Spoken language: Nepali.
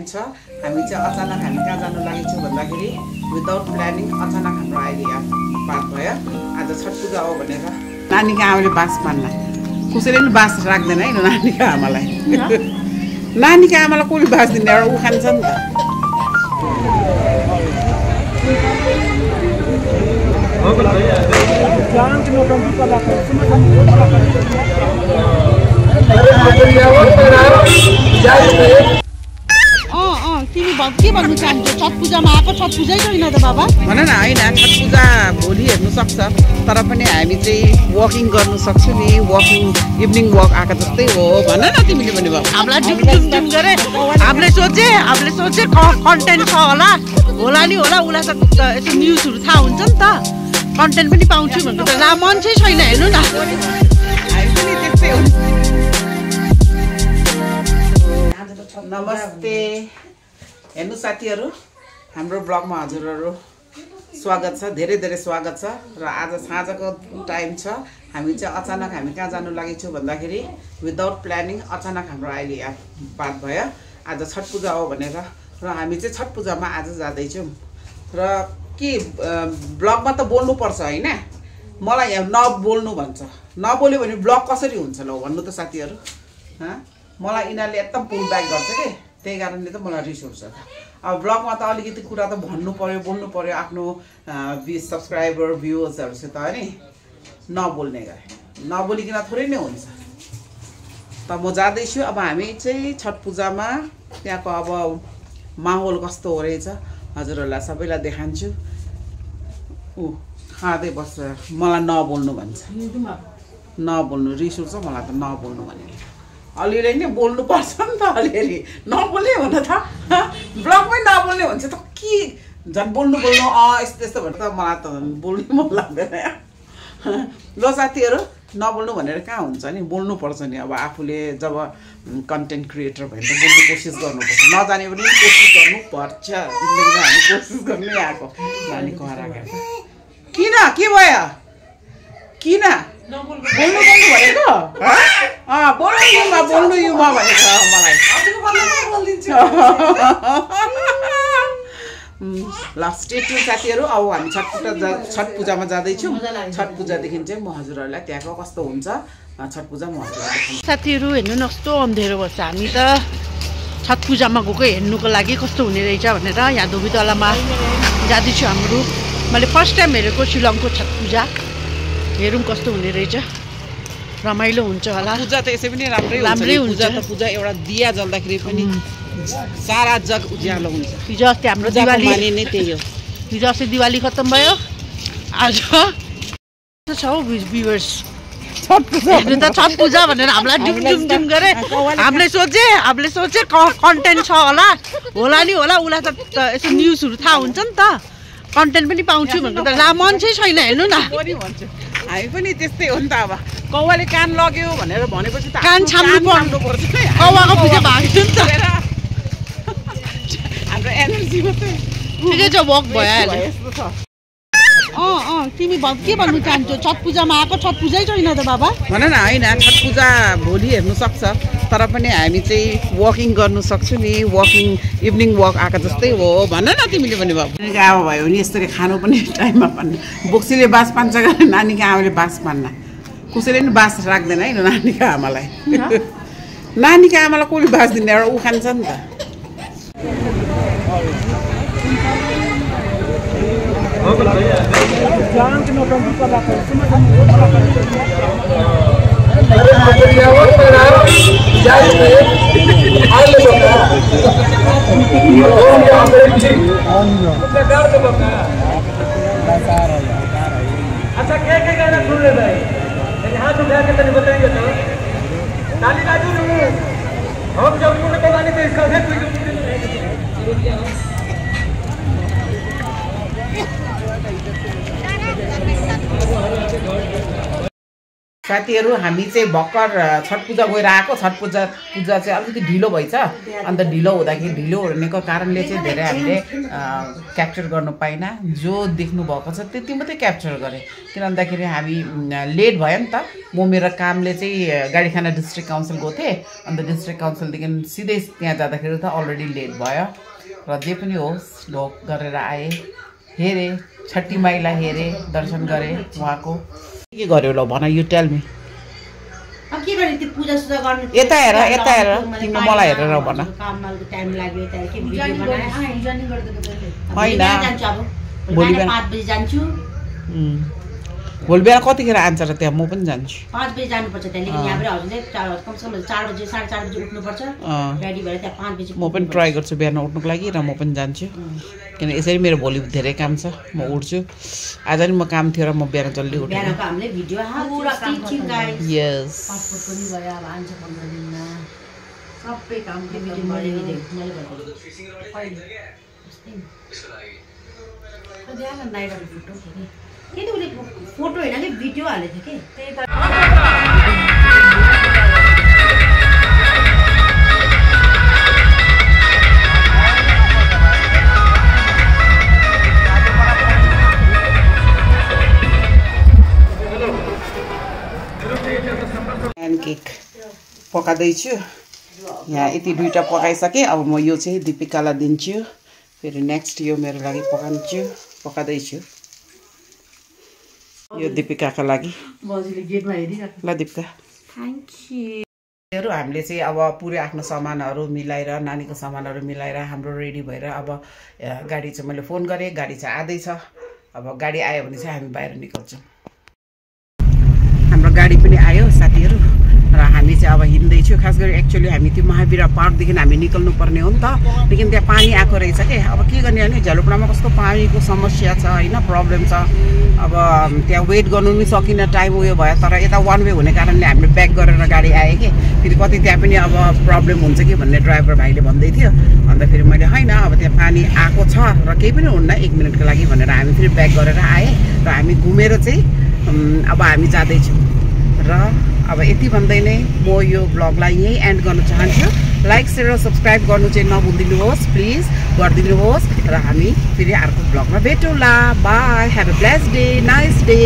हामी चाहिँ अचानक हामी कहाँ जानु लागेछौँ भन्दाखेरि विदाउट प्लानिङ अचानक हाम्रो अहिले यहाँ बात भयो। आज छठ पूजा हो भनेर नानीको आमाले बास मान्ला, कसैले पनि बास राख्दैन है नानीको आमालाई। नानीको आमालाई कसले बास दिने, एउटा उखान छ नि त। तिमी के भन्नु चाहन्छौ? छठ पूजामा आएको, छठ पूजै छैन त बाबा? भन न। होइन, छठ पूजा भोलि हेर्नु सक्छ, तर पनि हामी चाहिँ वकिङ गर्नु सक्छु नि। वकिङ इभिनिङ वक आएको जस्तै हो। भन न तिमीले पनि बाबा। हामीलाई डिम गरे, हामीले सोचे कन्टेन्ट छ होला नि होला, उसलाई त यसो न्युजहरू थाहा हुन्छ नि त, कन्टेन्ट पनि पाउँछु भनेको त। ला मान्छे छैन, हेर्नु न। हामी पनि त्यस्तै हो। नमस्ते। हेर्नु साथीहरू, हाम्रो ब्लगमा हजुरहरू स्वागत छ, धेरै धेरै स्वागत छ। र आज साँझको टाइम छ। हामी चाहिँ अचानक हामी कहाँ जानु लागेछौँ भन्दाखेरि विदाउट प्लानिङ अचानक हाम्रो अहिले यहाँ बात भयो। आज छठ पूजा हो भनेर र हामी चाहिँ छठ पूजामा आज जाँदैछौँ। र के ब्लगमा त बोल्नुपर्छ होइन, मलाई यहाँ नबोल्नु भन्छ। नबोल्यो भने ब्लग कसरी हुन्छ ल भन्नु त साथीहरू। मलाई यिनीहरूले एकदम पुल ब्याक गर्छ कि, त्यही कारणले त मलाई रिस उठ्छ। अब ब्लगमा त अलिकति कुरा त भन्नु पर्यो, बोल्नु पर्यो आफ्नो सब्सक्राइबर भ्युवर्सहरूसित नि। नबोल्ने गरे नबोलिकन थोरै नै हुन्छ। त म जाँदैछु। अब हामी चाहिँ छठ पूजामा त्यहाँको अब माहौल कस्तो हो रहेछ हजुरहरूलाई सबैलाई देखान्छु। खाँदै बस्छ, मलाई नबोल्नु भन्छ। नबोल्नु रिस उठ्छ मलाई त, नबोल्नु भने। अलिअलि नै बोल्नु पर्छ नि त, अलिअलि नबोल्ने हो न त। ब्लगमै नबोल्ने भन्छ त के, झन् बोल्नु यस्तो यस्तो भनेर त मलाई त बोल्नै मन लाग्दैन। ल साथीहरू, नबोल्नु भनेर कहाँ हुन्छ नि, बोल्नुपर्छ नि। अब आफूले जब कन्टेन्ट क्रिएटर भयो भने त बोल्नु कोसिस गर्नुपर्छ, नजाने पनि कोसिस गर्नुपर्छ। जिन्दगीमा हामी कोसिस गर्नै आएको। नानी कराएको किन, के भयो, किन बोल्नु भनेको? बोल्नु युमा भनेको मलाई। लास्ट टु साथीहरू, अब हामी छठ पूजामा जाँदैछौँ। छठ पूजादेखि चाहिँ म हजुरहरूलाई त्यहाँको कस्तो हुन्छ छठ पूजा म हजुरहरूलाई। साथीहरू हेर्नु न, कस्तो अँधेरो बस्छ। हामी त छठ पूजामा गएको हेर्नुको लागि कस्तो हुने रहेछ भनेर यहाँ धोबीतलामा जाँदैछु हाम्रो। मैले फर्स्ट टाइम हेरेको शिलङको छठ पूजा। हेरौँ कस्तो हुने रहेछ, रमाइलो हुन्छ होला। पूजा त यसै पनि राम्रै हुन्छ। पूजा एउटा दिया जल्दाखेरि पनि सारा जग उज्यालो हुन्छ। हिजो अस्ति हाम्रो दिवाली नै त्यही हो। हिजो अस्ति दिवाली खत्तम भयो, आज छ हौ भ्युवर्स छठ पूजा भनेर हामीलाई डिम गरे। हामीले सोचे कन्टेन्ट छ होला नि होला, उसलाई त यसो न्युजहरू थाहा हुन्छ नि त, कन्टेन्ट पनि पाउँछु भनेको त। ला मान्छे छैन, हेर्नु न। हामी पनि त्यस्तै हो नि त। अब कौवाले कान लग्यो भनेर भनेपछि त कान छाम्नु पर्छ। कौवाको पूजा भएको नि त। हाम्रो एनर्जी मात्रै ठिकै छ, वक भइहाल्यो। तिमी के भन्नु चाहन्छौ? छठ पूजामा आएको, छठ पूजै छैन त बाबा? भन न। होइन, छठ पूजा भोलि हेर्नु सक्छ, तर पनि हामी चाहिँ वकिङ गर्नु सक्छु नि। वकिङ इभिनिङ वक आएको जस्तै हो। भन न तिमीले पनि बाबु। नानीको आमा भयो भने यसरी खानु पनि टाइममा पान्न। बोक्सीले बास पान्छ गरे नानीको आमाले बास पान्न, कसैले पनि बास राख्दैन है नानीको आमालाई। नानीको आमालाई कसले बास दिने, एउटा उखान छ नि त। अच्छा क्या गाना सुन रहे भाई, हाथ उठा के तनी बताइए तो। नानी राजू हम जब उन्होंने कहा नहीं तो इसका है कोई साथीहरू हामी चाहिँ भर्खर छठ पूजा गएर आएको। छठ पूजा चाहिँ अलिकति ढिलो भएछ। अन्त ढिलो हुँदाखेरि ढिलो हुनेको कारणले चाहिँ धेरै हामीले क्याप्चर गर्नु पाइनँ। जो देख्नु भएको छ त्यति मात्रै क्याप्चर गरेँ, किन भन्दाखेरि हामी लेट भयो नि त। म मेरो कामले चाहिँ गाडीखाना डिस्ट्रिक्ट काउन्सिल गएको थिएँ। अन्त डिस्ट्रिक्ट काउन्सिलदेखि सिधै त्यहाँ जाँदाखेरि त अलरेडी लेट भयो। र जे पनि होस् ढोक गरेर आएँ, हेरेँ, छठी माईलाई हेरेँ, दर्शन गरेँ उहाँको। के गर्यो ल भन, यु टेल मी। यता हेर तिम्रो मलाई हेरेर भन। होइन भोलि बिहान कतिखेर आन्छ र त्यहाँ म पनि जान्छु। 5 बजे जानुपर्छ त्यहाँ, लेकिन यहाँबाट हजुरले कमसेकम 4 बजे 4:30 बजे उठ्नुपर्छ। रेडी भएर त्यहाँ 5 बजे म पनि ट्राई गर्छु बिहान उठ्नुको लागि र म पनि जान्छु। किन यसरी मेरो भोलि धेरै काम छ, म उठ्छु। आज नि म काम थियो र म बिहान जल्दी उठेँ। बिहानको हामीले भिडियो पुरा काम थियो गाइस। यस पासपोर्ट पनि भयो, अब आन्छ 15 दिनमा सबै काम भिडियो मैले बताउँछु। कतिजना नाइटको फोटो थियो के त उले फोटो हैन के भिडियो हालेको थियो के त्यही त। प्यानकेक पकाउँदैछु यहाँ। यति दुईवटा पकाइसकेँ। अब म यो चाहिँ दिपिकालाई दिन्छु, फेरि नेक्स्ट यो मेरो लागि पकाउँदैछु। यो दिपिकाका लागि। ल दिपिका थ्याङ्क यू। हामीले चाहिँ अब पुरै आफ्नो सामानहरू मिलाएर, नानीको सामानहरू मिलाएर हाम्रो रेडी भएर अब गाडी चाहिँ मैले फोन गरेँ, गाडी चाहिँ आउँदैछ। अब गाडी आयो भने चाहिँ हामी बाहिर निकल्छौँ। हाम्रो गाडी पनि आयो साथीहरू र हामी चाहिँ अब हिँड्दैछु। खास गरी एक्चुअली हामी त्यो महावीर पार्कदेखि हामी निकल्नु पर्ने हो नि त, लेकिन त्यहाँ पानी आएको रहेछ के। अब के गर्ने भने झलुप्रामा कस्तो पानीको समस्या छ होइन, प्रब्लम छ। अब त्यहाँ वेट गर्नु पनि सकिनँ, टाइम उयो भयो। तर यता वान वे हुने कारणले हामीले ब्याक गरेर गाडी आयो कि। फेरि कति त्यहाँ पनि अब प्रब्लम हुन्छ कि भन्ने ड्राइभर भाइले भन्दै थियो। अन्त फेरि मैले होइन अब त्यहाँ पानी आएको छ र केही पनि हुन्न 1 मिनटको लागि भनेर हामी फेरि ब्याक गरेर आएँ र हामी घुमेर चाहिँ अब हामी जाँदैछौँ। र अब यति भन्दै नै म यो ब्लगलाई यहीँ एन्ड गर्न चाहन्छु। लाइक सेयर र सब्सक्राइब गर्नु चाहिँ नभुलिदिनुहोस्, प्लिज गरिदिनुहोस्। र हामी फेरि अर्को ब्लगमा भेटौँला। Bye, have a blessed day, nice day.